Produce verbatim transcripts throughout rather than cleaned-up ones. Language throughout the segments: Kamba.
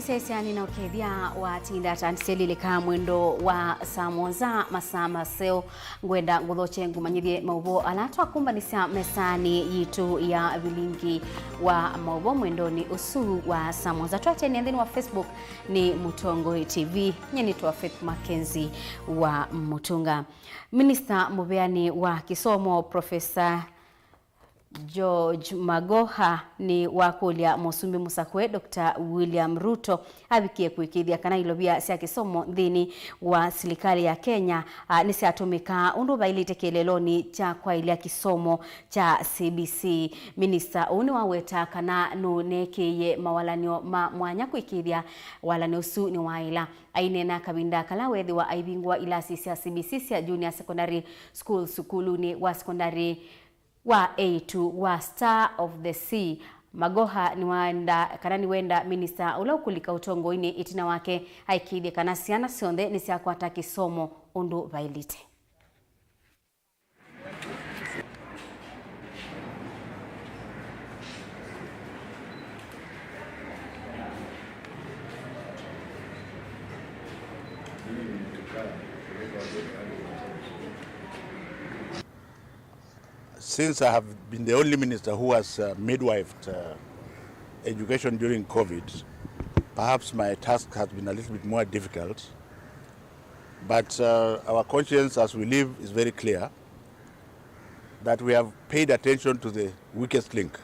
Mũsyaĩĩsya nĩ na ũkethya watinda ta nĩsyelilĩka mwendo wa saa mũonza masaa maseo. Ngwenda ngũthokye ngũmanyĩthye maũvoo ala twakumbanisya mesanĩ yitũ ya vilingi wa maũvoo mwendonĩ ũsu wa saa mũonza. Twatene nthĩnĩ wa Facebook nĩ Mũtongoi T V. Nyie nĩtwa Faith Mackenzie wa Mũtunga. Minista mũveanĩ wa kĩsomo, Professor George Magoha nĩ wakũlya Mũsumbĩ mũsakũe Doctor William Ruto avikie kũĩkĩĩthya kana ilovia sya kĩsomo nthĩnĩ wa silikalĩ ya Kenya, a, nĩsyatũmĩkaa ũndũ vaĩlĩte kĩeleelonĩ kya kwaĩlya kĩsomo kya C B C. Minista ũũ nĩwaweta kana nũneekĩie mawalany'o ma mwanya kũĩkĩĩthya walany'o ũsu nĩwaĩla. Aineena kavinda kala weethĩwa aivingũa ilasi sya C B C sya Junior Secondary School sukulunĩ wa sekondalĩ wa eĩtu wa Star of the Sea. Magoha nĩwaenda, kana nĩwenda minista ũla ũkũlika ũtongoinĩ ĩtina wake aĩkĩĩthye kana syana syonthe nĩsyakwata kĩsomo ũndũ vaĩlĩte. Since I have been the only minister who has, uh, midwifed, uh, education during COVID, perhaps my task has been a little bit more difficult. But, uh, our conscience as we live is very clear that we have paid attention to the weakest link.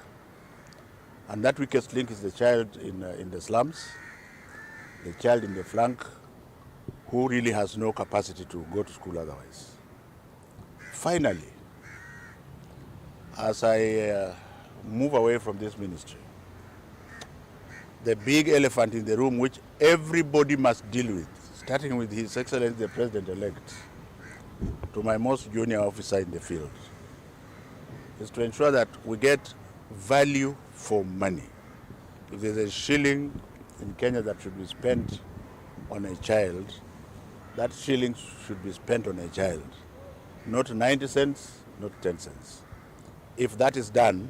And that weakest link is the child in, uh, in the slums, the child in the flunk, who really has no capacity to go to school otherwise. Finally, as I, uh, move away from this ministry, the big elephant in the room, which everybody must deal with, starting with His Excellency the President-elect, to my most junior officer in the field, is to ensure that we get value for money. If there's a shilling in Kenya that should be spent on a child, that shilling should be spent on a child, not ninety cents, not ten cents. If that is done,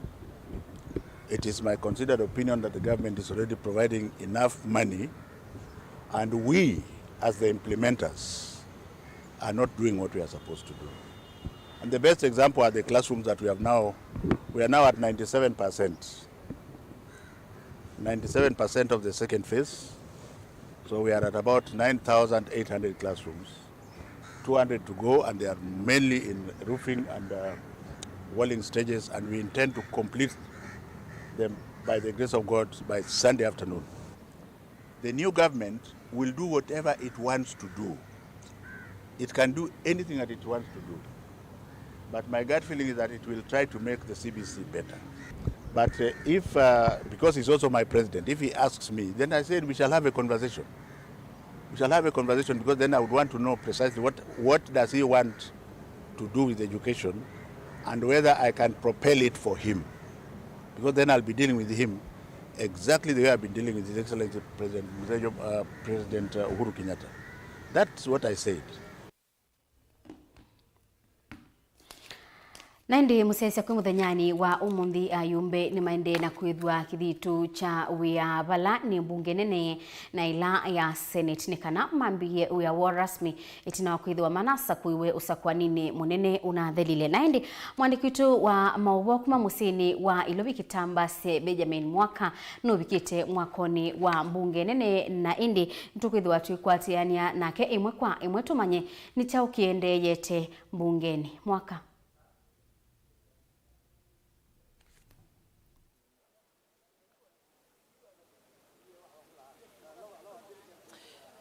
it is my considered opinion that the government is already providing enough money, and we, as the implementers, are not doing what we are supposed to do. And the best example are the classrooms that we have now. We are now at ninety-seven percent. Ninety-seven percent of the second phase. So we are at about nine thousand eight hundred classrooms. Two hundred to go, and they are mainly in roofing and, uh, walling stages, and we intend to complete them by the grace of God by Sunday afternoon. The new government will do whatever it wants to do. It can do anything that it wants to do. But my gut feeling is that it will try to make the C B C better. But, uh, if, uh, because he's also my president, if he asks me, then I said we shall have a conversation. We shall have a conversation, because then I would want to know precisely what, what does he want to do with education and whether I can propel it for him. Because then I'll be dealing with him exactly the way I've been dealing with His Excellency President Mzee Job, uh, President, uh, Uhuru Kenyatta. That's what I said. Na ĩndĩ mũsyaĩĩsya kwĩ mũthenyanĩ wa ũmũnthĩ, ayumbe nĩmaendee na kwĩthwa kĩthitũ kya wĩa vala nĩ mbunge nene na ĩla ya Senate nĩ kana mambĩĩe wĩa woo rasmi ĩtina wa kwĩthĩwa manasakũiwe ũsakũaninĩ mũnene ũnathelile. Na ĩndĩ mũandĩki witũ wa maũvoo kuma mũsyĩnĩ wa Ilovi Kitambasye Benjamin Mwaka nũvikĩte mwakonĩ wa mbunge nene, na ĩndĩ nĩtũkwĩthĩwa twĩkwatĩanĩa nake ĩmwe kwa ĩmwe tũmanye nĩ kyaũ kĩendeeyete mbungenĩ. Mwaka.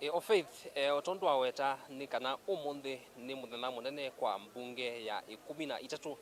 E, o Faith, e, o tondũ waweta nĩ kana ũmũnthĩ nĩ mũthenya mũnene kwa mbunge ya ĩkũmi na itatũ,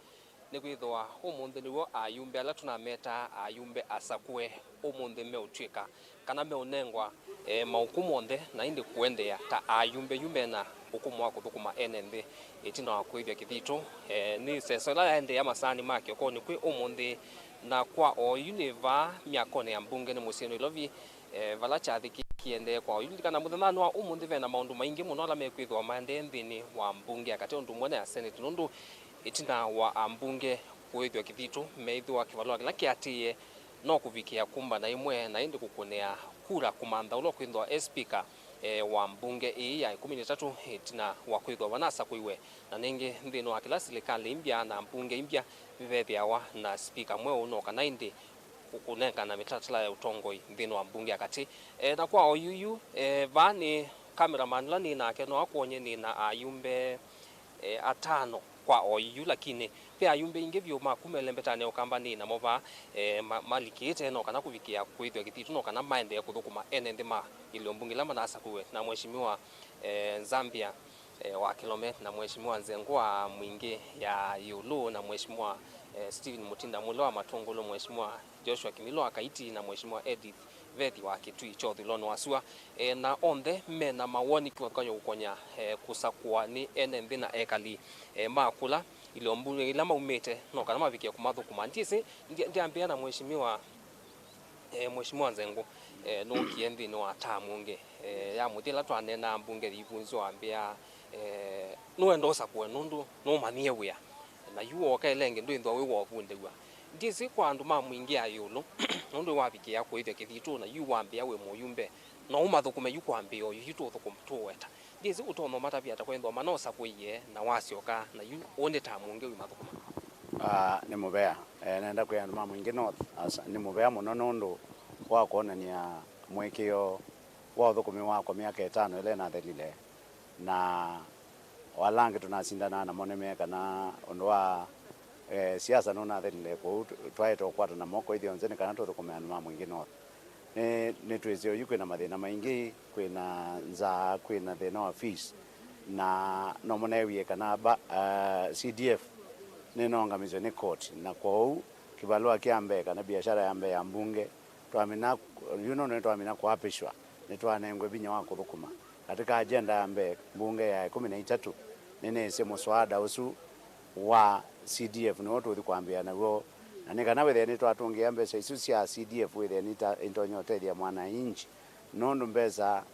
nĩkwĩthĩwa ũmũnthĩ nĩw'o ayumbe ala tũnametaa ayumbe asakũe ũmũnthĩ meũtw'ĩka kana meũnengwa, e, maũkũmũ onthe, na ĩndĩ kũendeea ta ayumbe yu mena ũkũmũ wa kũthũkũma ene nthĩ ĩtina wa kũĩthya kĩthitũ. E, nĩ ĩseso ĩla yaendeea masaanĩ ma kĩokonĩ kwĩ ũmũnthĩ, na kwa oyu nĩ vaa myakonĩ ya mbunge nĩ mũsyĩnĩ Ilovi, e, vala kyathĩ kĩĩ kĩendee kwa oyu. Lilikana mũthenyanĩ wa ũmũnthĩ ve na maũndũ maingĩ mũno ala mekwĩthĩwa maendee nthĩnĩ wa mbunge ya katĩ, ũndũ ũmwe na ya Senate, nũndũ ĩtina wa ambunge kũĩthw'a kĩthitũ, meĩthĩwa kĩvalũa kĩla kĩatĩĩe no kũvikĩa kũmbana ĩmwe na ĩndĩ kũkũnĩa kura kũmantha ũla ũkwĩthĩwa e spika, eh, wa mbunge ĩĩ ya ĩkũmi na itatũ ĩtina wa kwĩthĩwa vanasakũiwe. Na nĩngĩ nthĩnĩ wa kĩla silikalĩ imbya na mbunge imbya vethĩawa na spika mweũ, no kana ĩndĩ kũ-, kũnengana mĩtalatala ya ũtongoi nthĩnĩ wa mbunge ya katĩ. E, na kwa oyu yu, e, vaa nĩ cameraman ũla nĩ nake, no akwony'e nĩ na ayumbe, e, atano kwa oyu yu, lakini ve ayumbe ingĩ vyũ ma kuma ĩlembetanĩ ya Ũkamba nĩ namo vaa, e, ma-, malikĩte no kana kũvikĩa kũĩthw'a kĩthitũ no kana maendee kũthũkũma ene nthĩ ma ilio mbunge ila manasakũiwe na Mheshimiwa, e, Nzambia, e, wa Kilome, na Mheshimiwa Nzengo wa Mwingĩ ya Ĩũlũ, na Mheshimiwa, e, Stephen Mutinda Mũle wa Matũngũlũ, Mheshimiwa Joshua Kimilo wa Kaiti, na Mheshimiwa Edith Vethi wa Kitui kya ũthũĩlonĩ wa sua, e, na onthe mena mawoni kĩvathũkany'o kũkonya, e, kũsakũa nĩ ene nthĩ na ekali, e, ma kũla ilio mbunge ila maumĩte no kana mavikĩe kũmathũkũma. Ndyĩsĩ, ndya-, ndyambĩa na Mheshimiwa, e, Mheshimiwa Nzengo, e, nũkie nthĩnĩ wa tamu ũngĩ, e, ya mũthya ĩla twaneenaa mbunge yĩvunzwa wambĩa, e, nũenda ũsakũe nũndũ nũmanyie wĩa. Na yu woka ĩla ĩngĩ ndwĩthwa wĩ wovundĩw'a. Ndyĩsĩ kwa andũ ma Mwingĩ ya Ĩũlũ, nũndũ wavikĩa kũĩthya kĩthitũ, na yu wambĩa wĩ mũyumbe, no ũmathũkũme yu kwambĩĩa oyu yu tũũthũkũma tũũweta. Ndyĩsĩ ũtonya ũmatavya ata kwĩthĩwa manosakũie na wasyoka, na yu ũnĩ ta mũngĩ wĩmathũkũma? Ah, nĩ mũvea. Eh, nenda kwĩa andũ ma Mwingĩ North, asa, nĩ mũvea mũno nũndũ wa kwonany'a mũĩkĩĩo wa ũthũkũmi wakwa myaka ĩtano ĩla ĩnathelile. Na o ala angĩ tũnasindanaa namo nĩmee kana ũndũ wa, eh, siasa nũnathelile, kwoou tw-, twaĩte ũkwatana moko ithyonthe nĩ kana tũthũkũme andũ ma Mwingĩ North. Nĩ, nĩtwĩsĩ oyu kwĩna mathĩna maingĩ, kwĩna nzaa, kwĩna thĩna wa fees, na no mũneewie kana ba-, ah, C D F nĩnoongamisye nĩ koti, na kwoou kĩvalũa kya mbee kana biashara ya mbee ya mbunge twamina, yu nũndũ nĩtwamina kũapishwa, nĩtwanengwe vinya wa kũthũkũma. Katika agenda ya mbee, mbunge ya ĩkũmi na itatũ nĩnĩsĩ mũswaada ũsu wa C D F nĩw'o tũthi kwambĩĩa naw'o, na nĩ kana wĩthĩe nĩtwatũngĩa mbesa isu sya C D F wĩthĩe nĩta-, nĩtonya ũtethya mwananchi, nũndũ mbesa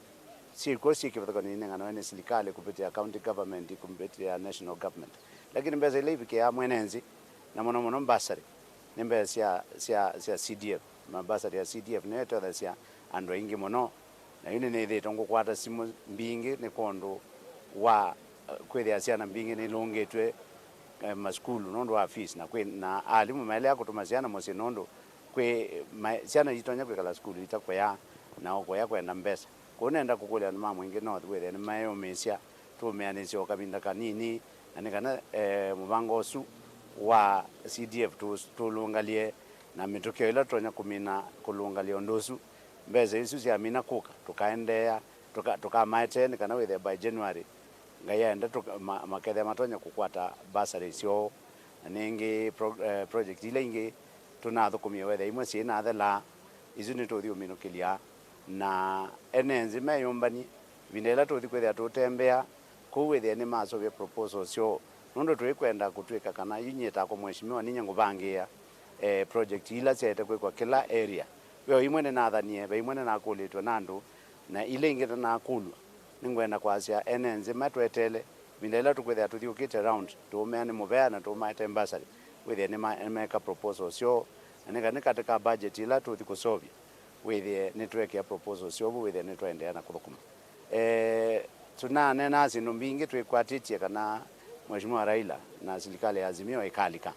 syĩkw'o syĩ kĩvathũkany'o inenganawe nĩ silikalĩ kupitia county government, kupitia national government. Lakini mbesa ila ivikĩaa mwene nthĩ, na mũno mũno mbasarĩ, nĩ mbesa sya, sya, sya C D F. Mambasarĩ ya C D F nĩyo ĩtethasya andũ aingĩ mũno. Na yu nĩnĩthĩĩtwe ngũkwata simũ mbingĩ nĩ kwondũ wa, eh, kwĩthĩa syana mbingĩ nĩilũngĩtw'e, eh, masukulu nũndũ wa fees, na kwĩ na alimũ maĩlea kũtũma syana mũsyĩ nũndũ kwĩ ma-, syana itonya kwĩkala sukulu itakũya na o kũya kwenda mbesa. Kwoou nenda kũkũlya andũ ma Mwingĩ North wĩthĩe nĩmayĩũmĩĩsya tũũmĩanĩsye o kavinda kanini, na nĩ kana, eh, mũvango ũsu wa C D F tũ-, tũlũngalye, na mĩtũkĩo ĩla tũtonya kũmina kũlũngalya ũndũ ũsu, mbesa isu syamina kũka, tũkaendeea, tũka-, tũkamaetee nĩ kana wĩthĩe by January, Ngai aenda, tũka-, ma-, makethĩa matonya kũkwata bursary syoo. Na nĩngĩ pro-, eh, project ila ingĩ tũnathũkũmie wĩthĩa imwe syĩnathela, isu nĩtũũthi ũminũkĩlya. Na ene nthĩ meyũmbany'e, ĩvinda yĩla tũũthi kwĩthĩa tũũtembea, kũu wĩthĩe nĩmaseũvya proposal syoo, nũndũ tũikwenda kũtw'ĩka kana yu nyie takwa mheshimiwa ninyie ngũvangĩĩa, eh, project ila syaĩte kwĩkwa kĩla area. Ve o imwe nĩnathanie, ve imwe nĩnakũlĩtwe nĩ andũ, na ila ingĩ ndanakũlw'a. Nĩngwenda kwasya ene nthĩ matweteele, ĩvinda yĩla tũkwĩthĩa tũthyũkĩte round, tũũmea nĩ mũvea na tũũmaete bursary, wĩthĩe nĩma-, nĩmeeka proposal syoo, na nĩ kana katĩ ka budget ĩla tũũthi kũseũvya, wĩthĩe nĩtweekĩa proposal syoo vu, wĩthĩe nĩtwaendeea na kũthũkũma. Eh, tũnaneenaa syĩndũ mbingĩ twĩkwatĩtye kana Mheshimiwa Raila na silikalĩ ya Azimio ĩkalika.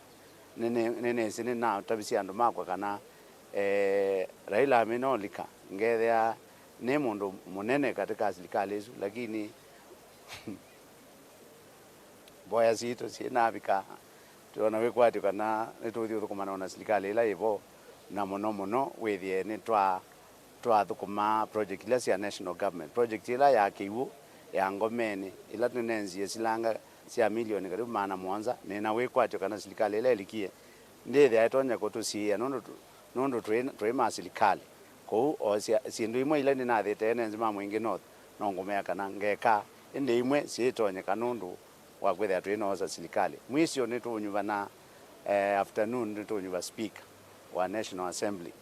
Nĩnĩ-, nĩnĩsĩ nĩnatavisye andũ makwa kana, eh, Raila amina ũlika, ngethĩa nĩ mũndũ mũnene katĩ ka silikalĩ ĩsu, lakini mboya sitũ syĩnavika, twĩona wĩkwatyo kana nĩtũũthi ũthũkũmana na silikalĩ ĩla yĩ vo, na mũno mũno wĩthĩe nĩtwa-, twathũkũma project ila sya national government. Project ĩla ya kĩw'ũ ya Ngomenĩ, ĩla tũnenzie silanga sya milioni karibu maana mũonza, nĩ na wĩkwatyo kana silikalĩ ĩla ĩlikie ndĩthĩa ĩtonya kũtũsiĩĩa nũndũ tũ-, nũndũ twĩ, twĩ ma silikalĩ. Kwoou o sya-, syĩndũ imwe ila nĩnathĩte ene nthĩ ma Mwingĩ North, no ngũmea kana ngeka, ĩndĩ imwe syĩtonyeka nũndũ wa kwĩthĩa twĩ noosa silikalĩ. Mwisho nĩtũũnyuvana, eh, afternoon nĩtũũnyuva speaker wa National Assembly.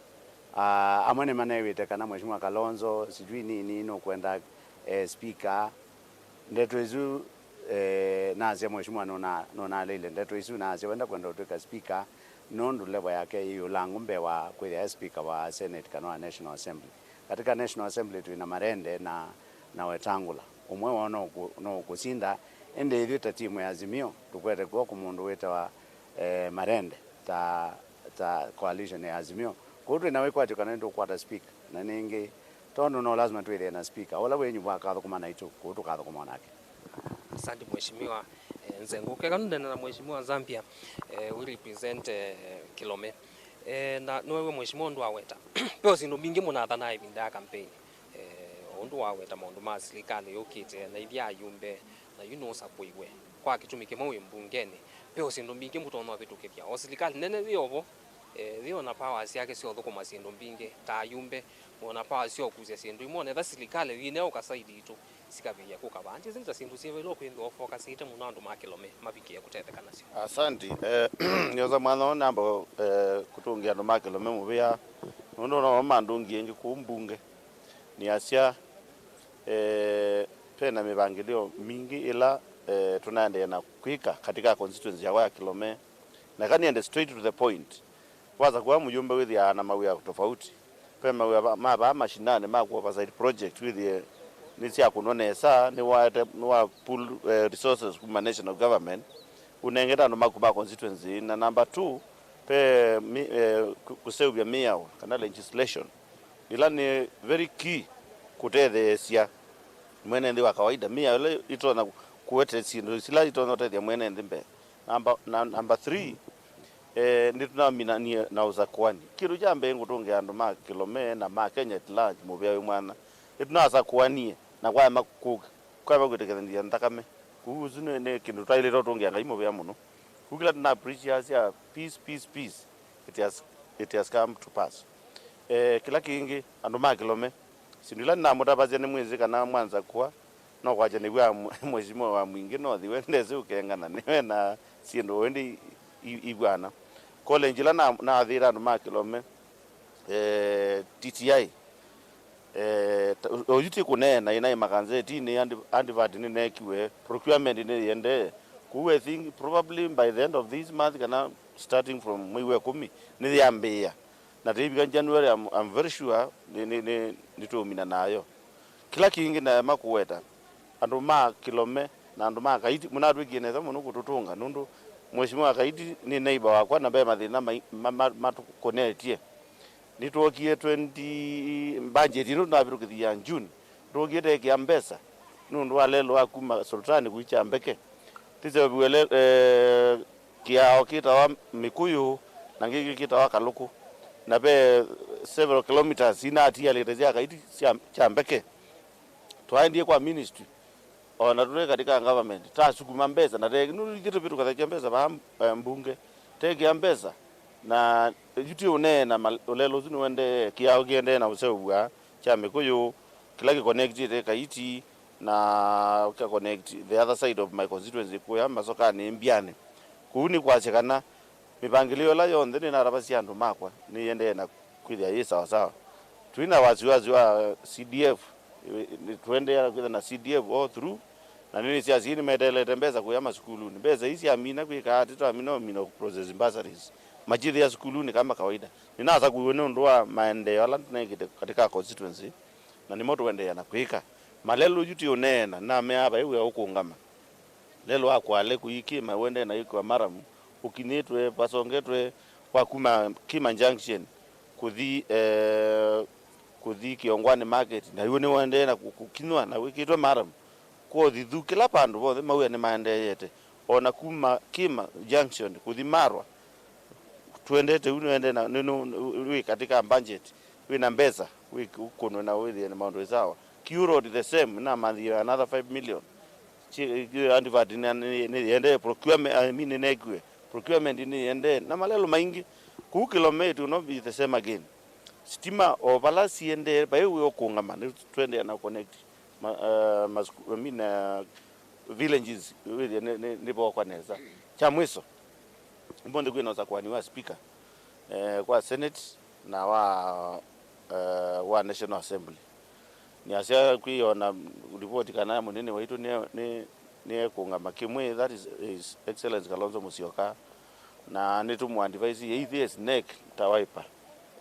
Ah, amwe nĩmaneew'ĩte kana Mheshimiwa Kalonzo sijui nini nũkwenda, eh, speaker. Ndeto isu, eh, nasya Mheshimiwa nũna-, nũnaleile ndeto isu, nasya wenda kwenda ũtw'ĩka speaker nũndũ level yake yĩ ĩũlũ ngũ mbee wa kwĩthĩa e speaker wa Senate kana wa National Assembly. Katika National Assembly twĩ na Marende na, na Wetangula. Ũmwe woo no ũkũ-, no ũkũsinda, ĩndĩ ithyĩ ta timu ya Azimio tũkwete kw'oko mũndũ wĩtawa, eh, Marende ta, ta coalition ya Azimio. Kwoou twĩ na wĩkwatyo kana nĩtũkwata speaker. Na nĩngĩ, tondũ no lazima twĩthĩe na speaker, ũla wĩ nyuva akathũkũma naitũ, kwoou tũkathũkũma onake. Asante mheshimiwa. Eh, Nzengu, keka nũndene na mheshimiwa Zambia, eh, we represent, eh, Kilome. Eh, na nĩwew'e mheshimiwa ũndũ waweta. Ve o syĩndũ mbingĩ mũnathanaa ĩvinda ya kampeni. Eh, o ũndũ waweta maũndũ ma silikalĩ yũkĩte, na ithyĩ ayumbe, na yu nũsakũiwe. Kwa kĩtumi kĩmwe wĩ mbungenĩ, ve o syĩndũ mbingĩ mũtonya ũvĩtũkĩthya. O silikalĩ nene yĩ ovo, eh, yĩ o na powers syake sya ũthũkũma syĩndũ mbingĩ. Ta ayumbe, mwĩ o na powers sya ũkusya syĩndũ imwe, o na etha silikalĩ yĩneũka side itũ, sikavĩĩa kũka vaa. Ndyĩsĩ nĩ ta syĩndũ syĩva ila ũkwĩthĩwa ũfokasĩte mũno andũ ma Kĩlome mavikĩe kũtetheka nasyo? Asanti. Eh, nĩosa mwanya ũũ namba, eh, kũtũngĩa andũ ma Kĩlome mũvea, nũndũ no mandũngie ĩngĩ kũu mbunge. Nĩasya, eh, pena mĩvangĩlĩo mingĩ ĩla, eh, tũnaendeea na kwĩka katika constituency yakwa ya Kĩlome. Na eka nĩende straight to the point. Wasakũa mũyũmbe wĩthĩaa na mawĩa tofauti. Ve mawĩa va-, ma vaa mashinani ma ku oversight project wĩthĩe nĩsyakũnwa nesa, nĩwaete, nĩwa pull, eh, resources kuma national government, ũnengete andũ maku ma constituency. Na number two, ve mi-, eh, kũ-, kũseũvya mĩao kana legislation ĩla nĩ very key kũtetheesya mwene nthĩ wa kawaida, mĩao ĩla ĩtonya kũete syĩndũ sila itonya ũtethya mwene nthĩ mbee. Namba, na, namba three, eh, nĩtũnaminanie na ũsakũani. Kĩndũ kya mbee ngũtũngĩa andũ ma Kĩlome na ma Kenya at large mũvea wĩ mwanya. Nĩtũnasakũanie na kwaema kũ-, kwaema kwĩtĩkĩlanĩthya nthakame. Kũu ũsu nĩ, nĩ kĩndũ twaĩlĩte ũtũngĩa Ngai mũvea mũno. Kũu kĩla tũna preach asya, "Peace, peace, peace. It has, it has come to pass." Eh, kĩla kĩngĩ, andũ ma Kĩlome, syĩndũ ila nĩnamũtavasya nĩmwĩsĩ kana mwansakũa, no kwakya nĩw'aa mwe-, mheshimiwa wa Mwingĩ North, we ndesĩ ũkengana, nĩwe na syĩndũ ĩndĩ i-, i-, ivw'ana. College ila na-, naathĩĩte andũ ma Kĩlome, eh, T T I, eh, ta-, oyu ti kũneena, ĩnaĩ makanzetinĩ, andi-, advert nĩneekiwe, procurement nĩyĩendee. Kũu I think probably by the end of this month, kana starting from mwei wa ĩkũmi, nĩyambĩĩa. Na tĩivika January, I'm, I'm very sure nĩ, nĩ, nĩ, nĩtũũmina nayo. Kĩla kĩngĩ naema kũweta, andũ ma Kĩlome na andũ ma Kaiti, mũnatwĩkie nesa mũno kũtũtũnga, nũndũ Mheshimiwa Kaiti nĩ neighbor wakwa na ve mathĩna mai-, ma-, ma-, matũkonetye. Nĩtwookie twenty, budget ĩno tũnavĩtũkĩthya June, twookie teekĩa mbesa nũndũ wa lelũ wa kuma Sultani kũi Kyambeke. Tĩseũviwe le-, eh, kĩao kĩtawa Mĩkũyũ na kĩngĩ kĩtawa Kalũkũ, na ve several kilometers inatialĩte sya Kaiti sya, sya Kyambeke. Twaendie kwa ministry, o na tũte katika government, tasukuma mbesa na te-, nũndũ ithyĩ tũvĩtũkathasya mbesa vaa, eh, mbunge, tekĩa mbesa, na yu ti ũneena mal-, ũlelo ũsu nĩwendee, kĩao kĩendee na ũseũvw'a kya Mĩkũyũ, kĩla kĩconnectĩte Kaiti na kĩconnect the other side of my constituency kũya Masokanĩ, Mbianĩ. Kũu nĩ kwasya kana mĩvangĩlĩo ĩla yonthe nĩnatavasya andũ makwa nĩyĩendee na kwĩthĩa yĩ sawa sawa. Twĩ na wasiwasi wa C D F, ĩ, ĩ, tũendeea kwĩtha na C D F all through, na nĩnĩsĩ asyai nĩmeteelete mbesa kũya masukulunĩ. Mbesa ii syamina kwĩka ati twamina ũmina process bursaries, makyĩthĩa sukulunĩ kama kawaida. Nĩnasakuiwe nĩ ũndũ wa maendeeo ala nĩnekĩte katika constituency, na nĩmo tũendeea na kwĩka. Malelũ yu ti ũneena, nameaa vai wĩa ũkũngama. Lelũ wa Kwale kũi Kĩma ũendee na wĩkĩwa maramu, ũkinyĩtwe vasongetwe wa kuma Kĩma Junction kũthi, eh, kũthi Kĩongwani Market, na yu nĩũendee na kũ-, kũkinywa na wĩkĩtwe maramu. Kwa ũthithu, kĩla vandũ vonthe mawĩa nĩmaendeeyete, o na kuma Kĩma Junction kũthi Marwa, tũendete u nĩũendee na, nĩ, nĩ, nĩ, wĩ katika budget, wĩ na mbesa, wĩ ũkũnwe na wĩthĩe na maũndũ ĩ sawa. Q Road the same, namanthie another five million. Chi-, advert nĩ, nĩ, nĩyendee procurement, I mean, nĩnekiwe. Procurement nĩyendee. Na malelũ maingĩ. Kũu Kĩlome it will not be the same again. Sitima o vala siendee, vai wĩ ũkũngama, nĩ tũendeea na connect ma, uh, ma, I mean, uh, villages, wĩthĩe nĩ, nĩ, nĩvookwa nesa. Kya mwiso, ũmũnthĩ kwĩ na ũsakuani wa speaker, eh, kwa Senate na wa, eh, wa National Assembly. Nĩasya kwĩ o na ripoti kana mũnene waitũ nĩ, nĩ, nĩekũngama kĩmwe, that is His Excellency Kalonzo Musyoka, na nĩtũmũadvise either as NEC ta Wiper,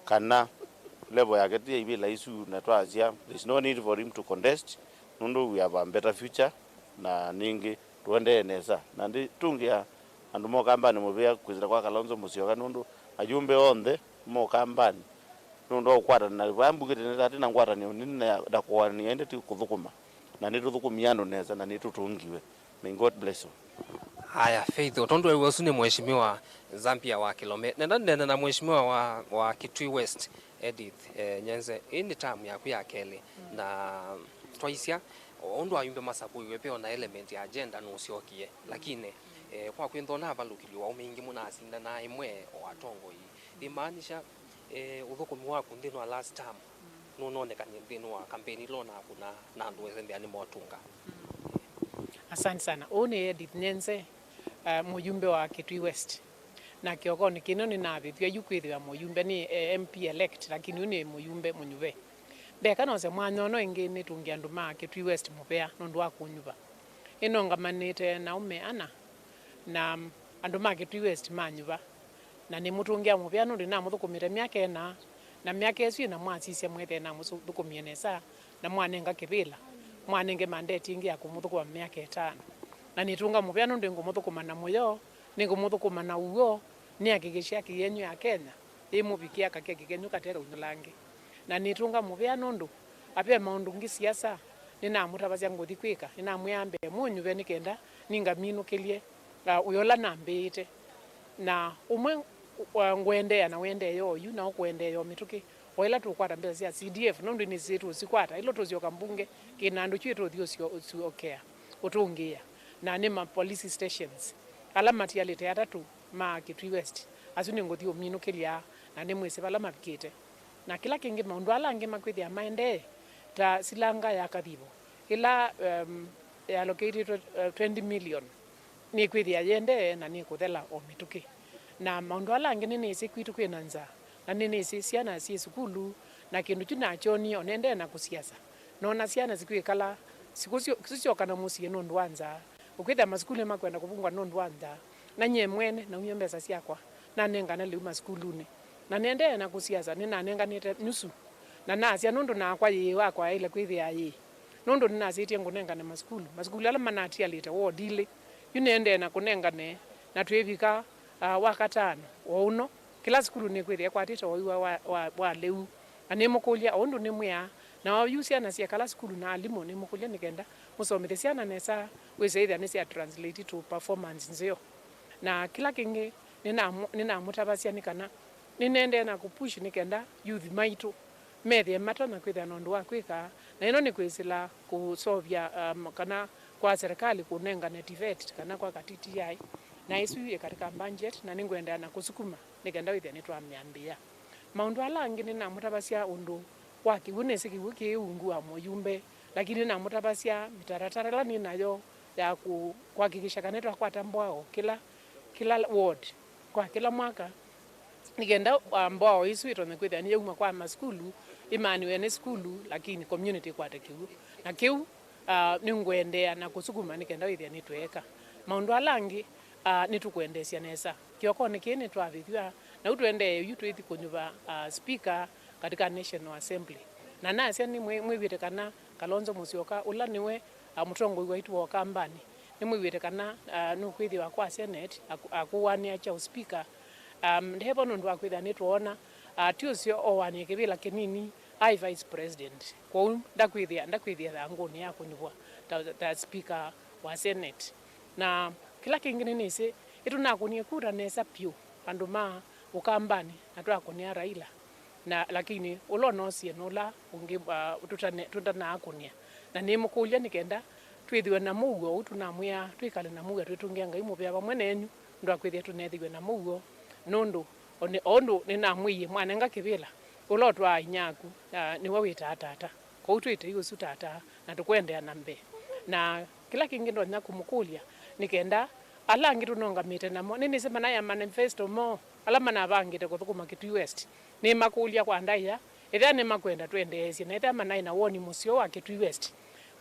kana Level yake ti ya ivĩla isu, na twasya, there's no need for him to contest, nũndũ we have a better future, na ningĩ tũendee nesa. Na ndĩtũngĩa andũ ma Ũkambanĩ mũvea kwĩsĩla kwa Kalonzo Musyoka, nũndũ ayumbe onthe ma Ũkambanĩ, nũndũ wa kũkwatanĩla vaa mbunge tene, tati na ngwatanĩo nini na ya, na kũanĩa ĩndĩ ti kũthũkũma. Na nĩtũthũkũmie andũ nesa, na nĩtũtũngiwe. May God bless you. Aya, Faith, o tondũ ewe ũsu nĩ Mheshimiwa Zambia wa Kilome. Nenda nene na Mheshimiwa wa, wa Kitui West, Edith, eh, Nyenze. Ĩĩ nĩ term yaku ya kelĩ. Mm. Na twaisya, o ũndũ ayumbe masakũiwe, ve ona element ya gender nũsyokie. Mm. Lakini, eh, kwa kwĩntha ona avalũkĩlyo wa ũmingĩ mũnasindanaa ĩmwe o atongoi. Imaanisha, eh, ũthũkũmi waku nthĩnĩ wa last term, mm, nũnonekanie nthĩnĩ wa kampeni ila ũnakũna na andũ ethĩ nthĩanĩ motũnga. Mm. Asante sana. Ũũ nĩ Edith Nyenze, uh, mũyumbe wa Kitui West. Na kĩokonĩ kĩno nĩnavĩtw'a yu kwĩthĩwa mũyumbe nĩ, eh, M P elect, lakini yu nĩ mũyumbe mũnyuve. Ndeka nose mwanya ũno ĩngĩ nĩtũngĩ andũ ma Kitui West mũvea nũndũ wa kũnyuva. Nĩnũngamanĩte na aũme ana, na andũ ma Kitui West manyuva. Na nĩmũtũngĩa mũvea nũndũ nĩnamũthũkũmĩte myaka ĩna, na myaka ĩsu ĩna mwasisya mwethĩe namũthũkũmie nesa, na mwanenga kĩvĩla, mwanenge mandate ĩngĩ ya kũmũthũkũma myaka ĩtano. Na nĩtũnga mũvea nũndũ nĩngũmũthũkũma na mũyo, nĩngũmũthũkũma na ũw'o, nĩakĩkĩsya kĩ yenyu ya Kenya yĩmũvikĩa kakeki kenyu kate kaunyũlange. Na nĩtũnga mũvea nũndũ ave maũndũ ngĩ siasa nĩnamũtavasya ngũthi kwĩka, nĩnamwĩa mbee mũnyuve nĩ kenda ningaminũkĩlye, uh, wĩa ũla nambĩĩte. Na ũmwe, uh, ngũendeea na ũendeea oyu, na ũkũendeea o mĩtũkĩ, o ĩla tũkwata mbesa sya C D F, nũndũ nĩsĩ tũsikwata, ĩla tũsyoka mbunge, kĩna andũ kyu tũthi ũsyo-, ũsyokea, ũtũngĩĩa. Na nĩ ma police stations, ala matialĩte atatũ ma Kitui West, asu nĩngũthi ũminũkĩlya, na nĩmwĩsĩ vala mavikĩte. Na kĩla kĩngĩ, maũndũ ala angĩ makwĩthĩa maendee, ta silanga ya Kathivo, ĩla, um, yalokĩtĩtwe, uh, twenty million, nĩkwĩthĩa yendee na nĩkũthela o mĩtũkĩ. Na maũndũ ala angĩ nĩnĩsĩ kwitũ kwĩ na nzaa, na nĩnĩsĩ syana syĩ sukulu, na kĩndũ kyu nakyonie o nendee na kũsiasa. Noona syana sikwĩkala, sikusyo-, sikusyoka na mũsyĩ nũndũ wa nzaa. Ũkwĩthĩa masukulu nĩmakwenda kũvungwa nũndũ wa nzaa. Na nyie mwene naumya mbesa syakwa, nanengane lĩu masukulunĩ. Na nendee na kũsiasa, nĩnanenganĩte nusu. Na nasya nũndũ nakwa yĩĩ wakwa yaĩle kwĩthĩa yĩĩ. Nũndũ nĩnasĩtye ngũnengane masukulu, masukulu ala manatialĩte ward ilĩ. Yu nĩendee na kũnengane, na twĩvika, ah, wa katano, o ũno. Kĩla sukulu nĩkwĩthĩa ĩkwatĩte ũiwa wa, wa, wa lĩu. Na nĩmũkũlya, o ũndũ nĩmwĩaa, na oyu syana syekala sukulu na alimũ, nĩmũkũlya nĩ kenda mũsomethye syana nesa, wĩse ĩthĩa nĩsya translate to performance nzeo. Na kĩla kĩngĩ nĩnamũ-, nĩnamũtavasya nĩ kana nĩnendee na kũpush nĩ kenda youth maitũ methĩe matonya kwĩthĩa na ũndũ wa kwĩka, na ĩno nĩ kwĩsĩla kũseũvya, um, kana kwa serikali kũnengane TVET kana kwa ka T T I, na ĩsu yĩ katika budget, na nĩngũendeea na kũsukuma nĩ kenda wĩthĩa nĩtwamĩambĩĩa. Maũndũ ala angĩ nĩnamũtavasya ũndũ wa kĩw'ũ, nĩsĩ kĩw'ũ kĩ ungu wa mũyumbe, lakini nĩnamũtavasya mĩtaratara ĩla nĩ nayo ya kũ-, kũhakikisha kana nĩtwakwata mboa o kĩla, kĩla ward kwa kĩla mwaka, nĩ kenda, ah, mboa o ĩsu ĩtonye kwĩthĩa nĩyauma kwa masukulu, ĩmaanĩwe nĩ sukulu, lakini community ĩkwate kĩw'ũ. Na kĩu, ah, nĩngũendeea na kũsukuma nĩ kenda wĩthĩa nĩtweeka. Maũndũ ala angĩ, ah, nĩtũkũendeesya nesa. Kĩokonĩ kĩĩ nĩtwavĩthw'a, na ũu tũendee yu twĩthi kũnyuva, ah, speaker katika National Assembly. Na nasya nĩmwĩ-, mwĩw'ĩte kana Kalonzo Musyoka, ũla nĩwe, ah, mũtongoi waitũ wa Ũkambanĩ, nĩmwĩw'ĩte kana, ah, nũkwĩthĩwa kwa Senate akũ-, akũwanĩa kya ũspika. Um, ndevo nũndũ wa kwĩthĩa nĩtwoona, ah, ti ũseo owanĩe kĩvĩla kĩnini, aĩ vice president. Kwoou ndakwĩthĩa, ndakwĩthĩa thangũnĩ ya kũnyuvwa ta, ta speaker wa Senate. Na kĩla kĩngĩ nĩnĩsĩ, ĩtũnakũnie kura nesa vyũ andũ ma Ũkambanĩ na twakũnĩa Raila. Na, lakini ũla ũnoosie nĩ ũla ũngĩ, ah, tũtane-, tũtanaakũnĩa. Na nĩmũkũlya nĩ kenda twĩthĩwe na mũuo ũu tũnamwĩaa, twĩkale na mũuo twĩtũngĩa Ngai mũvea vamwe nenyu, nũndũ wa kwĩthĩa tũneethĩiwe na mũuo. Nũndũ, o nĩ, o ũndũ nĩnamwĩie, mwanenga kĩvĩla, ũla ũtwaa inyia aku, ah, nĩwe wĩtaa tata. Kwoou twĩtei ũsu tata, na tũkũendeea na mbee. Na kĩla kĩngĩ ndonya kũmũkũlya, nĩ kenda ala angĩ tũnũngamĩte namo, nĩnĩsĩ manaĩa manifesto moo, ala manavangĩte kũthũkũma Kitui West, nĩmakũlya kwa ndaĩa, ethĩwa nĩmakwenda twendeesye, na ethĩwa manaĩ na woni mũseo wa Kitui West,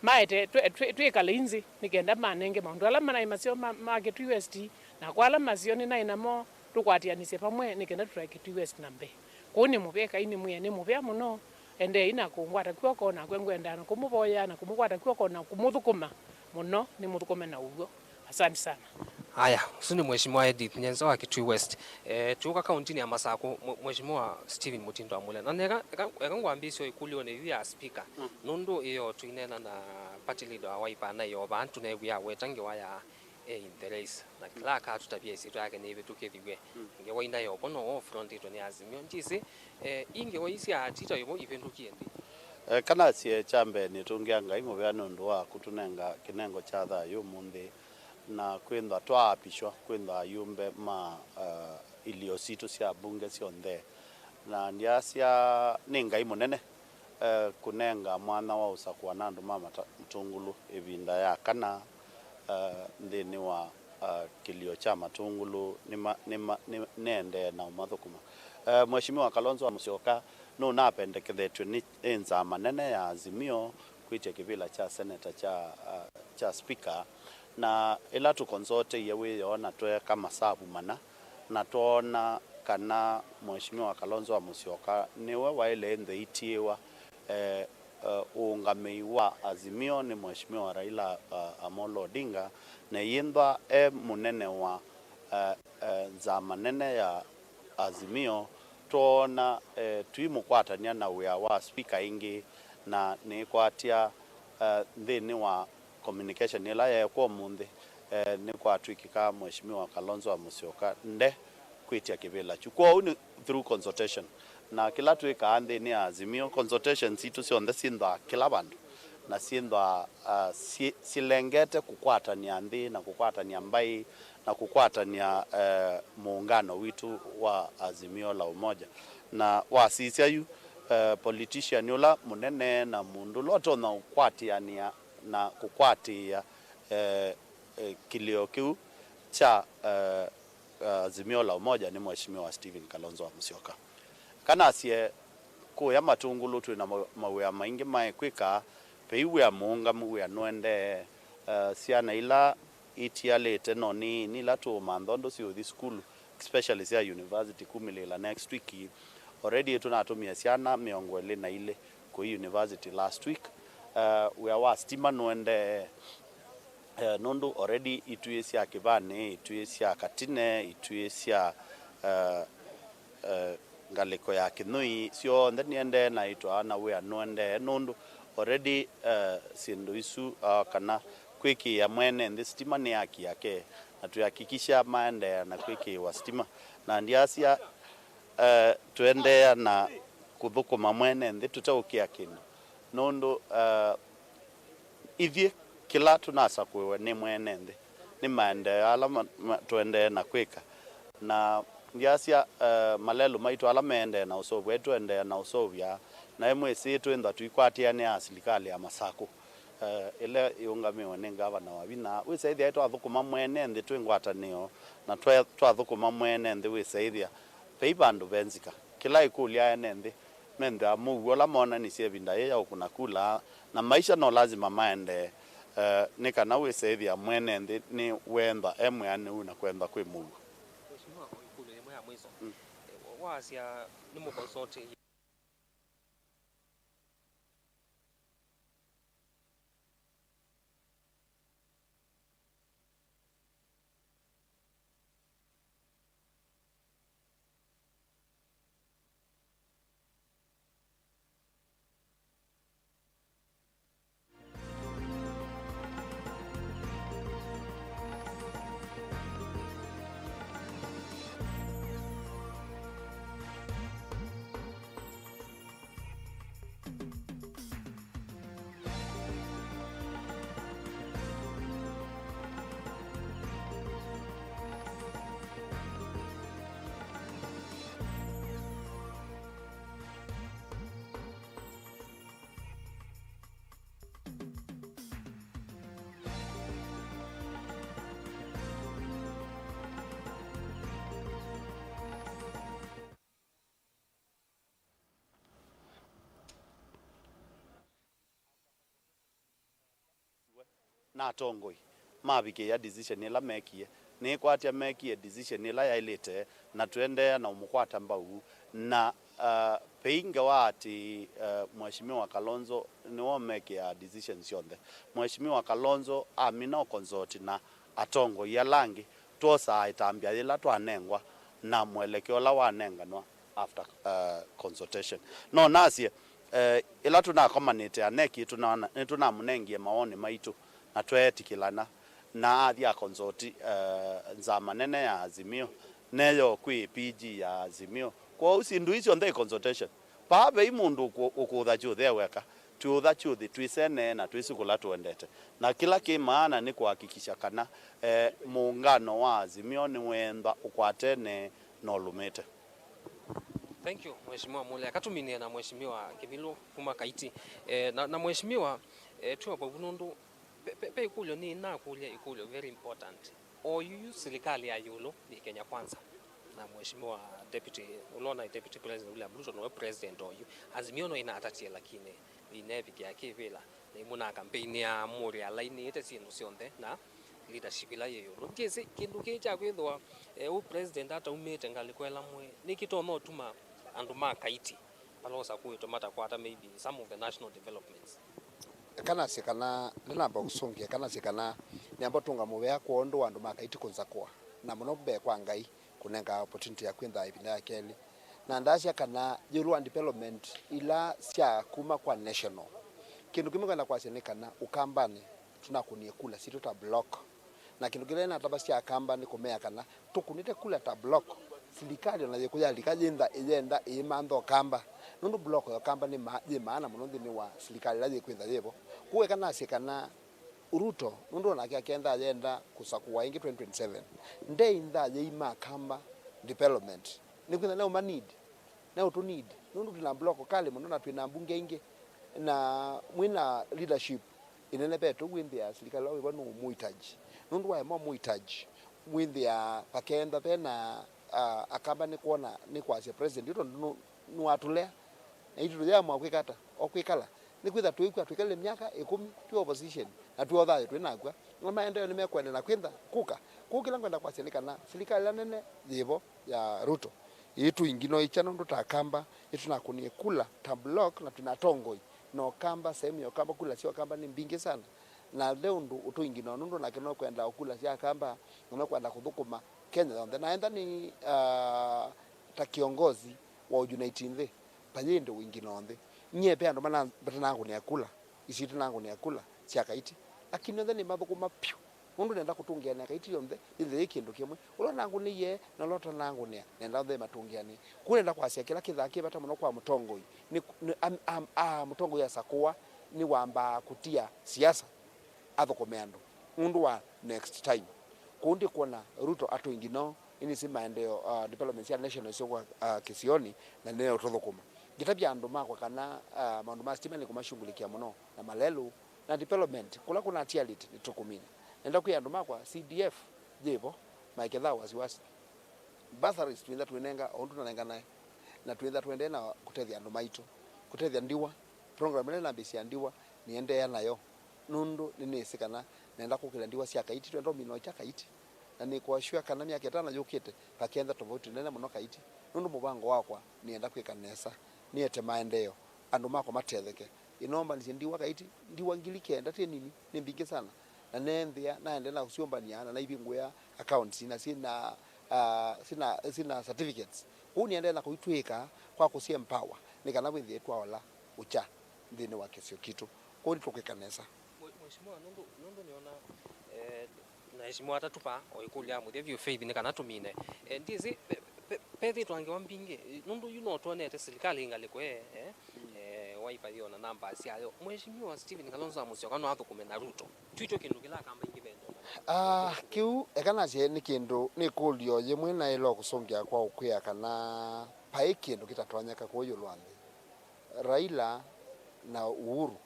maete twĩ-, twĩ-, twĩkale inzĩ, nĩ kenda manenge maũndũ ala manaĩ maseo ma, ma Kitui West, na kwa ala maseo nĩnaĩ namo, tũkwatĩanĩsye vamwe, nĩ kenda tũtwae Kitui West na mbee. Ũũ nĩ mũvea, Ekai nĩmwĩe nĩ mũvea mũno. Endeei na kũngwata kw'oko, nakwa ngwendaa na kũmũvoyea na kũmũkwata kw'oko na kũmũthũkũma mũno, nĩmũthũkũme na ũw'o. Asante sana. Aya, ũsu nĩ Mheshimiwa Edith Nyenza wa Kitui West. Eh, tũũka kauntinĩ ya Masakũ, Mwe-, Mheshimiwa Stephen Mutindo Amule. Na neka, eka, eka ngwambĩĩsye ĩkũlyo nĩ yu ya speaker. Mm. Nũndũ ĩyo tũineena na party leader wa Wiper na ĩyo vaa tũneew'ĩa aweta ngewa ya e in the race. Na kĩla akatũtavya ĩsyĩtwa yake nĩvĩtũkĩthiw'e. Mm. Ngewa ina yovo no ũfrontĩtwe nĩ Azimio. Ndyĩsĩ, eh, i ngewa ii sya Atita yovo ivĩndũkie nthĩ. Eh, kana sie kya mbee nĩtũngĩa Ngai mũvea nũndũ wa kũtũnenga kĩnengo kya thayũ ũmũnthĩ na kwĩthwa twaapishwa kwĩthwa ayumbe ma, eh, ilio sitũ sya mbunge syonthe. Na ndyasya nĩ Ngai mũnene, eh, kũnenga mwanya wa ũsakũa na andũ ma mata-, Matũngũlũ ĩvinda ya kana, eh, nthĩnĩ wa, eh, kĩlio kya Matũngũlũ nĩma-, nĩma-, nĩ-, nĩendee na ũmathũkũma. Eh, Mheshimiwa Kalonzo wa Musyoka nũnapendekethetw'e nĩ, nĩ nzama nene ya Azimio kwĩtya kĩvĩla kya seneta kya, eh, kya speaker, na ĩla tũkonsoteie wĩoo na tweeka masavu mana, na twoona kana Mheshimiwa Kalonzo wa Musyoka nĩwe waĩle ĩnthe itiĩwa, eh, eh, ũũngamĩi wa Azimio nĩ Mheshimiwa Raila, eh, Amolo Odinga, na ĩyĩnthwa e mũnene wa, eh, eh, nzama nene ya Azimio, twoona, eh, tũimũkwatany'a na wĩa wa speaker ĩngĩ, na nĩkwatya, eh, nthĩnĩ wa communication ĩla yeekwa ũmũnthĩ, eh, nĩkwatw'ĩkĩka Mheshimiwa Kalonzo wa Musyoka nde kwĩtya kĩvĩla kyu. Kwoou nĩ through consultation. Na kĩla twĩkaa nthĩnĩ ya Azimio, consultation sitũ syonthe syĩnthwaa kĩla vandũ, na syĩnthwaa, ah, syĩ-, syĩlengete kũkwatany'a nthĩ na kũkwatany'a mbaĩ na kũkwatany'a, eh, mũũngano witũ wa Azimio la Umoja. Na wasisya yu, eh, politician ũla mũnene na mũndũ ũla ũtonya kũkwatĩanĩa na kũkwatĩĩa, eh, eh, kĩlĩo kĩu kya, eh, eh, Azimio la Umoja nĩ Mheshimiwa Stephen Kalonzo wa Musyoka. Kana asye kũya Matũngũlũ twĩ na ma-, mawĩa maingĩ ma kwĩka, vei wĩa mũũngamu, wĩa nũendee, eh, syana ila itialĩte no nini ila tũũmantha ũndũ siũthi sukulu, especially sya university kumĩlĩĩla next week. Already tũnatũmie syana mĩongo ĩlĩ na ilĩ kũi university last week. Eh, wĩa wa stima nũendee, eh, nũndũ already ituĩ sya Kĩvanĩ, ituĩ sya Katine, ituĩ sya, eh, eh, ngalĩko ya Kĩnyũi, syonthe nĩendee na itwaa na wĩa nũendee nũndũ already, eh, syĩndũ isu, ah, kana kwĩkĩĩa mwene nthĩ stima nĩ haki yake, na twĩhakikisha maendeea na kwĩkĩĩwa stima. Na ndyasya, eh, tũendeea na kũthũkũma mwene nthĩ tũteũkĩa kĩndũ, nũndũ, eh, ithyĩ kĩla tũnasakũĩwe nĩ mwene nthĩ nĩ maendeeo ala ma, ma, tũendee na kwĩka. Na ndyasya, eh, malelũ maitũ ala meendee na ũseũvya, tũendee na ũseũvya, na ĩmwĩsĩ twĩnthwa tũikwatĩanĩa na silikalĩ ya Masakũ, eh, ĩla ĩũngamĩwe nĩ ngavana wa vinya. Wĩsaĩthya twathũkũma mwene nthĩ twĩ ngwatanĩo, na twa-, twathũkũma mwene nthĩ wĩsaĩthya vei vandũ ve nzika. Kĩla ĩkũlya ene nthĩ menthĩa mũuo ũla monanisye ĩvinda yĩĩ ya ũkũna kula, na maisha no lasima maendee, eh, nĩ kana wĩsaĩthya mwene nthĩ nĩ wenda e mwĩanĩu na kwenda kwĩ mũuo. Mheshimiwa, o ĩkũlyo yĩmwe ya mwiso. Mm. Eh, wa-, wasya nĩ mũkonsote na atongoi mavikĩĩa decision ĩla mekie. Nĩkwatya mekie decision ĩla yaĩlĩte, na tũendeea na ũmũkwata mbau, na Uh, peinge wa ati uh, Mheshimiwa Kalonzo nĩwe ũmekĩaa decision syonthe. Mheshimiwa Kalonzo amina ũkonsoti na atongoi ala angĩ, twosaa ĩtambya yĩla twanengwa na mwelekeo ũla wanenganwa after uh, consultation. No nasye uh, ĩla tũnakomanĩte aneki nĩtũnamũnengie mawoni maitũ na tweetĩkĩlana na athi akonsoti uh, nzama nene ya Azimio neyo kwĩ P G ya Azimio. Kwoou syĩndũ ii syonthe i consultation. Paa vei mũndũ ũkũ- ũkũtha kyũthĩ e weka, twĩũtha kyũthĩ twĩsenee na twĩsĩ kũla tũendete. Na kĩla kĩ maana nĩ kũhakikisha kana eh, mũũngano wa Azimio nĩweemba ũkwatene na ũlũmĩte. Thank you, Mheshimiwa Mulia. Katuminie na Mheshimiwa Kimilu kuma Kaiti. Eh, na, na Mheshimiwa, eh, twĩ o vau nũndũ pe, pe, pe ikũlyo nĩ nakũlya ikũlyo very important. Oyu yu silikalĩ ya ĩũlũ nĩ Kenya Kwanza. Na Mheshimiwa Deputy, ũla ũnaĩ Deputy President William Ruto nĩwe President oyu. Azimio no ĩnatatie lakini ĩneevikĩa kĩvĩla. Na imwe na campaign ya mũrĩ alainĩte syĩndũ syonthe na leadership ila yĩ ĩũlũ. Ndyĩsĩ kĩndũ kĩĩ kya kwĩthĩwa eh, ũ president ataumĩte ngalĩko ĩla mwĩ nĩkĩtonya ũtuma andũ ma Kaiti vala ũsakũĩtwe matakwata maybe some of the national developments. Eka nasye kana ndinamba kũsũngĩa, eka nasye kana nĩamba ũtũnga mũvea kwondũ wa andũ ma Kaiti kũnsakũa, na mũno mbee kwa Ngai kũnenga opportunity ya kwĩntha ĩvinda ya kelĩ. Na ndasya kana ĩũlũ wa development ila sya kuma kwa national, kĩndũ kĩmwe ngwenda kwasya nĩ kana Ũkambanĩ tũnakũnie kula sitũ ta block. Na kĩndũ kĩla natavasya Akamba nĩ kũmea kana tũkunĩte kula ta block, silikalĩ ona yĩkũ yalika yĩntha ĩyenda ĩimantha Ũkamba, nũndũ block ya Ũkamba nĩ ma, yĩ maana mũno nthĩnĩ wa silikalĩ ĩla yĩkwĩntha yĩvo. Kwoou eka nasye kana Ruto, nũndũ onake akentha ayenda kũsakũwa ĩngĩ twenty twenty-seven, ndeintha yĩima Akamba development, nĩkwĩtha neũma need, neũtũ need, nũndũ twĩna block kalĩ mũno na twĩna mbunge ingĩ, na mwĩna leadership ĩnenevetwe wĩnthĩa silikalĩ ĩla wĩvo nũũmũitaji. Nũndũ waema ũmũitaji, wĩnthĩa vakenda vena uh, Akamba nĩkwona nĩkwasya president yu tondũ nũ- nĩwatũlea, na itũ tũyamwa kwĩka ata o kwĩkala. Nĩkwĩtha twĩkw'a twĩkale myaka ĩkũmi twĩ opposition na twĩ o thayũ twĩ nakw'a, na maendeeo nĩmekũendeea na kwĩntha kũka. Kwoou kĩla ngwenda kwasya nĩ kana silikalĩ ĩla nene yĩvo ya Ruto ĩitũ ingino ikya nũndũ ta Akamba nĩtũnakũnie kula ta block na twĩna atongoi na Ũkamba, sehemu ya Ũkamba, kula sya Ũkamba nĩ mbingĩ sana. Na ve ũndũ ũtũinginoa nũndũ nake nũkwenda kula sya Akamba na nũkwenda kũthũkũma Kenya yonthe. Na enda nĩ uh, ta kĩongozi wa ũunite nthĩ, vayĩ ĩndĩ ũinginoa nthĩ. Nyie ve andũ mana- matanangũnĩa kula, isu itanangũnĩa kula sya Kaiti, lakini onthe nĩmathũkũma vyũ. Nũndũ nenda kũtũngĩanĩa Kaiti yonthe yĩnthe yĩ kĩndũ kĩmwe. Ũla ũnangũnĩie na ũla ũtanangũnĩa, nenda onthe matũngĩanĩe. Kwoou nenda kwasya kĩla kĩthaa kĩ vata mũno kwa mũtongoi nĩ, nĩ, am, am, a, mũtongoi asakũwa nĩwambaa kũtia siasa athũkũme andũ nũndũ wa next time. Kwoou ndikwona Ruto atũingi no, nĩnĩsĩ maendeeo, uh, development sya national syoka uh, kĩsionĩ na nĩneũtũthũkũma. Ngĩtavya andũ makwa kana uh, maũndũ ma sitima nĩkũmashughulikia mũno na malelũ, na development kũla kũnatialĩte nĩtũkũmina. Nenda kwĩa andũ makwa, C D F yĩvo, maikethaa wasiwasi. Bursaries twĩntha twĩnenga o ũndũ tũnanenganae, na twĩntha tũendee na kũtethya andũ maitũ, kũtethya Ndiwa. Program ĩla nambĩĩsya Ndiwa nĩendeea nayo, nũndũ nĩnĩsĩ kana nenda kũkĩlya Ndiwa sya Kaiti, twenda ũmina kya Kaiti. Na nĩkũassure kana myaka ĩtano yũkĩte vakentha tofauti nene mũno Kaiti, nũndũ mũvango wakwa nĩenda kwĩka nesa, nĩete maendeeo, andũ makwa matetheke. Ĩnombanisye Ndiwa Kaiti, Ndiwa ngili kenda ti nini, nĩ mbingĩ sana. Na neenthĩa, naendeea na kũsyũmbany'a na naivingũĩa accounts na syĩna, uh, syĩna, syĩna certificates. Kwoou nĩendeea na kũitw'ĩĩka kwa kũsyempower nĩ kana wĩthĩe twaola ũkya nthĩnĩ wa kĩsio kitũ. Kwoou nĩtũkwĩka nesa. Mwe- Mheshimiwa, nũndũ nũndũ nĩona eh, na Mheshimiwa atatupa o ĩkũlyo ya mũthya vyũ Faith nĩ kana tũmine. Eh, ndiĩsĩ pe- pe- pethĩtwa ngewa mbingĩ eh, nũndũ yu no twonete silikalĩ ĩngalĩko eh, eh, eh, Wiper yĩ ona namba syayo. Mheshimiwa Stephen Kalonzo wa Musyoka no athũkũme na Ruto. Twitwe kĩndũ kĩla Akamba ingĩ vendaa. Ah, kĩu eka nasye nĩ kĩndũ, nĩ ĩkũlyo yĩmwe naĩle kũsũngĩa kwa ũkwĩa kana vai kĩndũ kĩtatonyeka kũũ ĩũlũ wa nthĩ. Raila na Uhuru,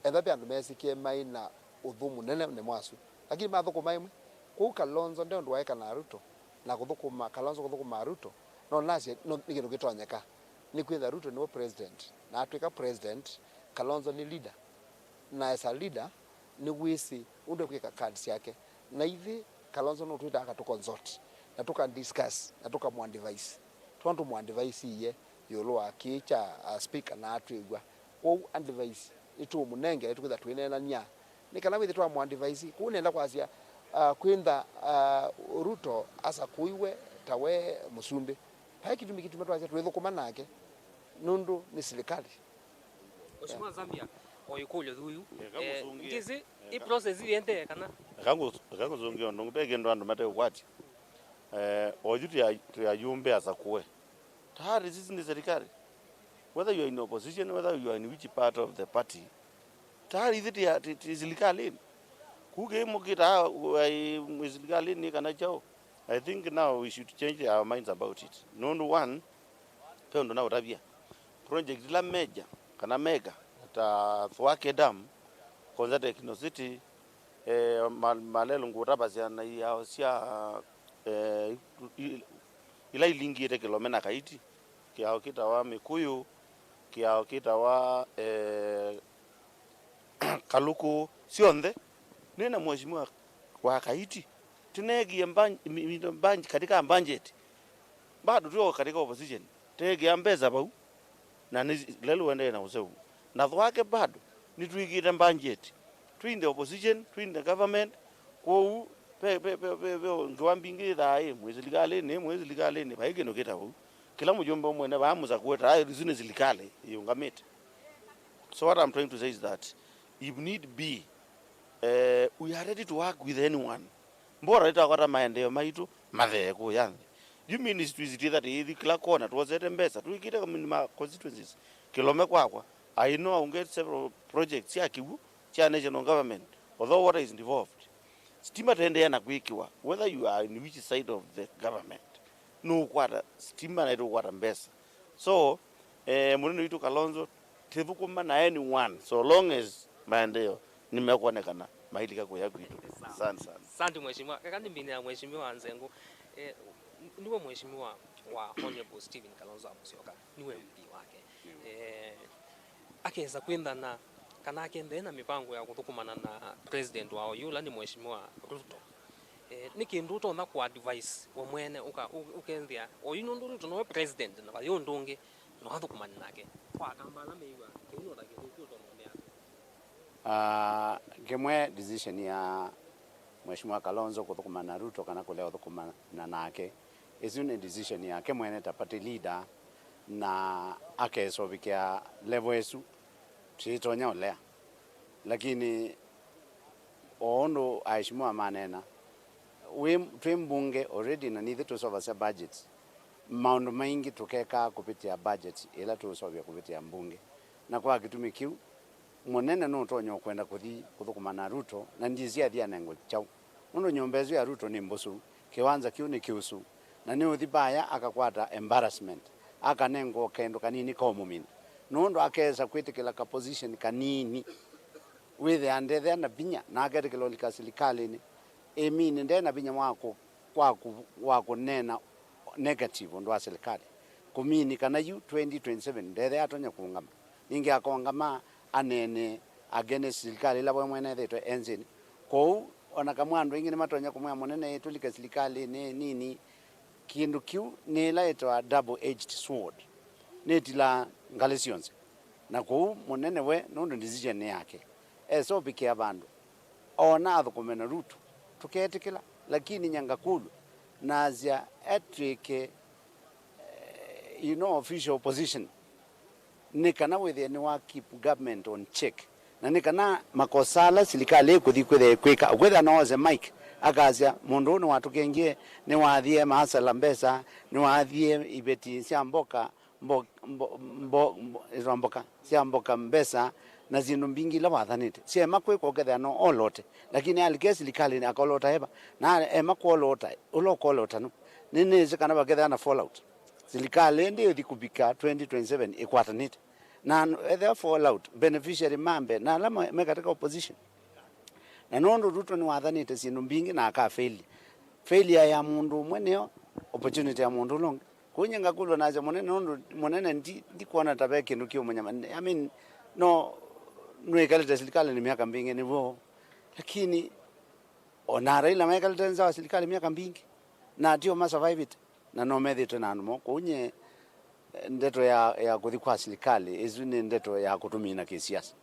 ethĩwa ve andũ meesĩkĩe maĩ na ũthũ mũnene nĩ mwasu, lakini mathũkũma ĩmwe. Kwoou Kalonzo nde ũndũ waeka na Ruto, na kũthũkũma, Kalonzo kũthũkũma Ruto, no nasye no, nĩ kĩndũ kĩtonyeka. Nĩkwĩtha Ruto nĩwe president, na atw'ĩka president, Kalonzo nĩ leader, na as a leader nĩwĩsĩ ũndũ ekwĩka cards syake. Na ithyĩ Kalonzo nũtwĩtaa akatũconsult na tũka discuss na tũkamũadvise. Tondũ tũmũadvise-ie, ĩũlũ wa kĩĩ kya, uh, speaker na atwĩw'a. Kwoou advice nĩtũũmũnengea, nĩtũkwĩtha twĩneenany'a nĩ kana wĩthĩ twamũ advice. Kwoou nenda kwasya, uh, kwĩntha, uh, Ruto asakũiwe ta we mũsumbĩ, vai kĩtumi kĩtuma twasya twĩthũkũma nake nũndũ nĩ silikalĩ. Mheshimiwa Zambia, o ĩkũlyo yu. Eka Eh, mũsũngĩe. Ngĩsĩ, ĩ process iendee kana? Eka ngũ-, eka ngũsũngĩe ũndũ ũngĩ, ve kĩndũ andũ mateũkwatya. Eh, oyu tũya-, tũyayũmbĩa asakũe. Tayari sisi ni serikali. Whether you are in opposition, whether you are in which part of the party, tayari ithyĩ tĩ, tĩ, tĩ silikalĩnĩ. Kũu kĩĩ mũkĩtaa, ai, mwĩ silikalĩnĩ kana kyaũ? I think now we should change our minds about it. Nũndũ one, ve ũndũ naũtavya. Project ila major kana mega ta Thwake Dam, Konza Techno City, eh, ma-, malelu ngũtavasya na iao sya, eh, i-, i-, ila ilingĩte Kĩlome na Kaiti, kĩao kĩtawa Mĩkũyũ, kĩao kĩtawa, eh, Kalũkũ, syonthe nĩ na mheshimiwa wa Kaiti. Tũneekie mban-, mi-, mi-, mban-, katika budget. Bado tuko katika opposition. Teekĩa mbesa vau. Na nĩ lelu ũendee na ũseu. Na Thwake bado nĩtwĩkĩte budget. Twĩ in the opposition, twĩ in the government. Kwoou ve, ve, ve, ve, ve ngewa mbingĩ yĩthaa ĩ, mwĩ silikalĩnĩ, mwĩ silikalĩnĩ, vai kĩndũ kĩta vau. Kĩla mũjumbe mwene vaa mũsakũe ta isu nĩ silikalĩ yĩũngamĩte. So what I'm trying to say is that if need be, eh, we are ready to work with anyone. Mbora ĩtakwata maendeeo maitũ mathee kũya nthĩ. Yu ministries twĩtha tĩithi kĩla kona, twosete mbesa, twĩkĩte ma constituencies. Kĩlome kwakwa, I know I will get several projects sya kĩw'ũ sya national government, although water is devolved. Stima tendea na kwĩkĩwa, whether you are in which side of the government, nũkwata stima na ĩtũkwata mbesa. So, eh, mũnene witũ Kalonzo, tĩthũkũma na anyone, so long as maendeeo nĩmekwonekana mailika kũya kwitũ. Asante sana. Asante mheshimiwa. Kaka nĩ mbini ya mheshimiwa Nzengo. Eh, niwe mheshimiwa wa Honorable Stephen Kalonzo wa Musyoka, niwe M P wake. Eh, akesa kwĩnthana kana akendee na mĩpango ya kũthũkũmana na president wa oyu ũla nĩ mheshimiwa Ruto. Eh, nĩ kĩndũ ũtonya kũ advise we mwene ũka-, ũ-, ũkethĩa oyu nũndũ Ruto nowe president na vai ũndũ ũngĩ no athũkũmane nake. Kwa Akamba ala mew'a kĩu no ta kĩthũku ũtonya ũmea. Ah, kĩmwe decision ya Mheshimiwa Kalonzo kũthũkũmana na Ruto kana kũlea ũthũkũmana nake, ĩsu nĩ decision yake mwene ta party leader, na akesa ũvikĩa level ĩsu, tũitonya ũlea. Lakini o ũndũ aheshimiwa maneena, wĩ, twĩ mbunge already na nithyĩ tũsovasya budget. Maũndũ maingĩ tũkekaa kũvĩtĩa budget ĩla tũũseũvya kũvĩtĩa mbunge. Na kwa kĩtumi kĩu, mũnene nũtonya ũkwenda kũthi kũthũkũma na Ruto, na ndyĩsĩ athi anengwe kyaũ. Nũndũ nyũmba ĩsu ya Ruto nĩ mbũsũ, kĩwanza kĩu nĩ kĩũsũ, na nĩũthi vaya akakwata embarrassment, akanengwa o kaĩndũ kanini kaũmũmina. Nũndũ akesa kwĩtĩkĩla ka position kanini, wĩthĩa ndethea na vinya, na aketĩkĩla ũlika silikalĩnĩ, ĩmini nde na vinya wa kũ-, wa kũ-, wa kũneena negative ũndũ wa silikalĩ. Kũmini kana yu twenty twenty-seven ndethea atonya kũũngama. Ningĩ akongama aneene against silikalĩ ĩla we mwene ethĩtwe e nzĩnĩ. Kwoou, ona kamwe andũ aingĩ nĩmatonya kũmwĩa mũnene, "Tũlike silikalĩnĩ nini." Kĩndũ kĩu nĩ ĩla ĩtawa double-edged sword. Nĩtilaa ngalĩ syonthe. Na kwoou mũnene we, nũndũ decision nĩ yake, esa ũvikĩa vandũ, ona athũkũme na Ruto, tũkeetĩkĩla. Lakini Nyangakulwa nasya etw'ĩke, eh, you know, official opposition, nĩ kana wĩthĩe nĩwa keep government on check, na nĩ kana makosa ala silikalĩ ĩkũthi kwĩthĩa ĩkwĩka, ũkwĩthĩa no ose mic akasya, "Mũndũ ũũ nĩwatũkengie, nĩwathie maasala mbesa, nĩwathie iveti sya mboka, mbo-, mbo-, mbo-, mbo-, ĩtwa mboka, sya mboka mbesa, na syĩndũ mbingĩ ila wathanĩte." Syaema kwĩka ũkethĩa no olote, lakini alike silikalĩnĩ akolota eva, na ema kwolota, ũla ũkolota nũ? Nĩnĩsĩ kana vakethĩa na fallout. Silikalĩ ĩndĩ ĩthi kũvika twenty twenty-seven ĩkwatanĩte. Na ethĩa fallout, beneficiary mambe, na ala me, me katika opposition. Na nũndũ Ruto nĩwathanĩte syĩndũ mbingĩ na aka fail. Failure ya mũndũ ũmwe nĩyo opportunity ya mũndũ ũla ũngĩ. Kũu Nyangakulwa nasya mũnene, nũndũ mũnene ndi, ndikwona ta ve kĩndũ kĩũmũnyama. I mean, no, nĩwĩkalĩte silikalĩnĩ myaka mbingĩ nĩw'o. Lakini ona Raila mekalĩte nza wa silikalĩ myaka mbingĩ. Na atio ma survivĩte. Na no methĩtwe na andũ moo. Kwoou nyie, Ndeto ya, ya kũthi kwa silikalĩ, ĩsu nĩ ndeto ya kũtũmina kĩsiasa.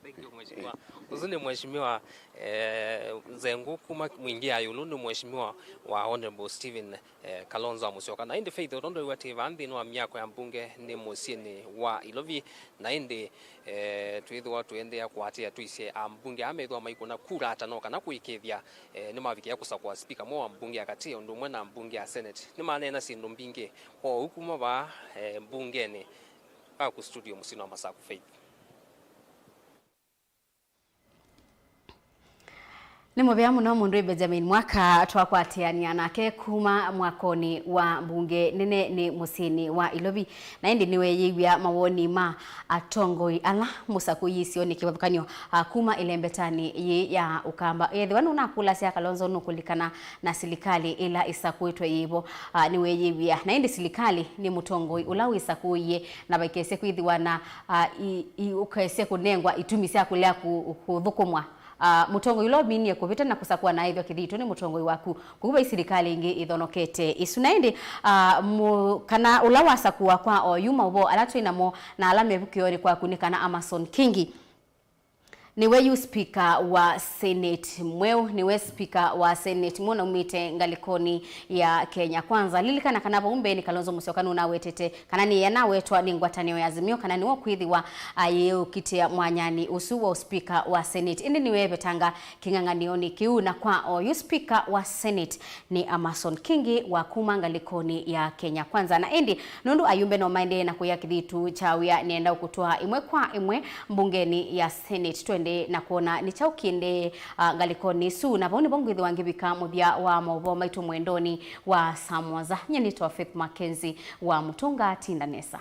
Thank you, Mheshimiwa. Ũsu nĩ Mheshimiwa, eh, Nzengu kuma Mwingi ya Yulu, nĩ Mheshimiwa wa Honorable Stephen, eh, Kalonzo wa Musyoka. Na ĩndĩ Faith, ũtondũ wĩw'a twĩ vaa nthĩnĩ wa myako ya mbunge nĩ mũsyĩnĩ wa Ilovi, na ĩndĩ, eh, twĩthĩwa tũendeea kũatĩĩa tũisye ambunge aa methĩwa maikũna kura atano kana kũĩkĩĩthya, eh, nĩmavikĩa kũsakũa spika mweũ wa mbunge ya katĩ, ũndũ ũmwe na mbunge ya Senate. Nĩmaneena syĩndũ mbingĩ kwoou kuma vaa, eh, mbungenĩ. Vaku studio mũsyĩnĩ wa Masaku, Faith. Nĩ mũvea mũno mũndũ wĩ Benjamin Mwaka twakwatĩanĩa nake kuma mwakonĩ wa mbunge nene nĩ mũsyĩnĩ wa Ilovi, na ĩndĩ nĩweeyĩw'a mawoni ma atongoi ala mũsakũi isionĩ kĩvathũkany'o, ah, kuma ĩlembetanĩ yĩĩ ya Ũkamba. Ethĩwa nũnakũlasya Kalonzo nũkũlikana na silikalĩ ĩla ĩsakũĩtwe yĩvo, ah, nĩweeyĩw'a. Na ĩndĩ silikalĩ nĩ mũtongoi ũla wĩsakũie, na vaikesye kwĩthĩwa na, ah, i, i, ũkesye kũnengwa itumi sya kũlea kũ, kũthũkũmwa. Ah, mũtongoi ũla ũminie kũvĩta na kũsakũa na ethĩwa kĩthito nĩ mũtongoi waku. Kũu vai silikalĩ ĩngĩ ĩthonokete ĩsu. Na ĩndĩ, ah, mũ, kana ũla wasakũa kwa oyu maũvoo ala twĩ namo na ala mevukĩonĩ kwaku nĩ kana Amason Kingi nĩwe yu spika wa Senate mweũ, nĩwe spika wa Senate mweũ naumĩte ngalĩkonĩ ya Kenya Kwanza. Lilikana kana vau mbeenĩ Kalonzo Musyoka nũnawetete kana nĩye anawetwa nĩ ngwatanĩo ya Azimio kana nĩwe ũkwĩthĩwa ayĩũkitĩa mwanyanĩ ũsu wa ũspika wa Senate. Ĩndĩ nĩwevetanga kĩng'ang'anĩonĩ kĩu, na kwa oyu spika wa Senate nĩ Amason Kingi wa kuma ngalĩkonĩ ya Kenya Kwanza. Na ĩndĩ nũndũ ayumbe no maendee na kũya kĩthito kya wĩa, nĩenda ũkũtwaa ĩmwe kwa ĩmwe mbungenĩ ya Senate, twende na kwona nĩ kyaũ kĩendee, ah, ngalĩkonĩ ĩsu. Na vau nĩvo ngwĩthĩwa ngĩvika mũthya wa maũvoo maitũ mwendonĩ wa Saa Mũonza. Nyie nĩtawa Faith Mackenzie wa Mũtũnga. Tinda nesa.